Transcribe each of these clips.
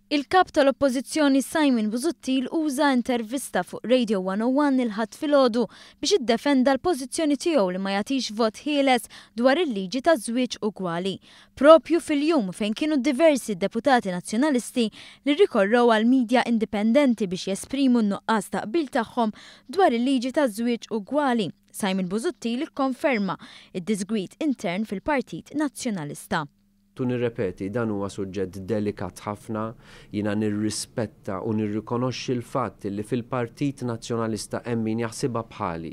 Il-Kap tal-Oppożizzjoni Simon Busuttil uża intervista fuq Radio 101 il-Ħadd filgħodu biex iddefenda l-pożizzjoni tiegħu li ma jagħtix vot ħieles dwar il-liġi taż-żwieġ ugwali. Propju fil-jum fejn kienu diversi deputati Nazzjonalisti li rrikorrew għal media indipendenti biex jesprimu n-nuqqas ta' qbil tagħhom dwar il-liġi taż-żwieġ ugwali, Simon Busuttil ikkonferma d-diżgwid intern fil-Partit Nazzjonalista. Tu nirrepeti, dan huwa suġġett delikat ħafna, jiena nirrispetta u nirrikonoxxi l-fatt li fil-Partit Nazzjonalista hemm min jaħsibha bħali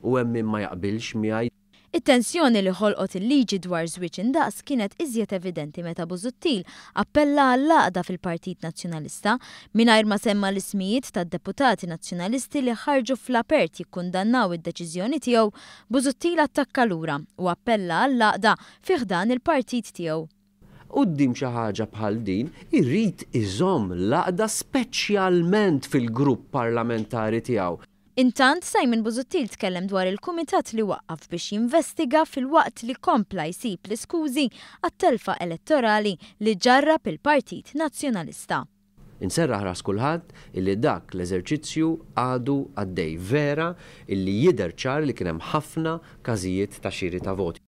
u hemm min ma jaqbilx miegħi. It-tensjoni li ħolqot il-liġi dwar żwieġ indaqs kienet iżjed evidenti meta Busuttil appella għall-għaqda fil-Partit Nazzjonalista, mingħajr ma semma l-ismijiet tad-deputati Nazzjonalisti li ħarġu fl-apert jikkundannaw id-deċiżjoni tiegħu, Busuttil attakka lura u appella għall-għaqda fi ħdan il-partit tiegħu. Quddiem xi ħaġa bħal din, irid iżomm l-għaqda speċjalment fil-grupp parlamentari tiegħu. Intant, Simon Busuttil tkellem dwar il-kumitat li waqqaf biex jinvestiga filwaqt li kompla jsib l-iskużi għat-telfa elettorali li ġarrab il-Partit Nazzjonalista. Inserraħ ras kulħadd illi dak l-eżerċizzju għadu għaddej. Vera illi jidher ċar li kien hemm ħafna każijiet ta' xiri ta' voti.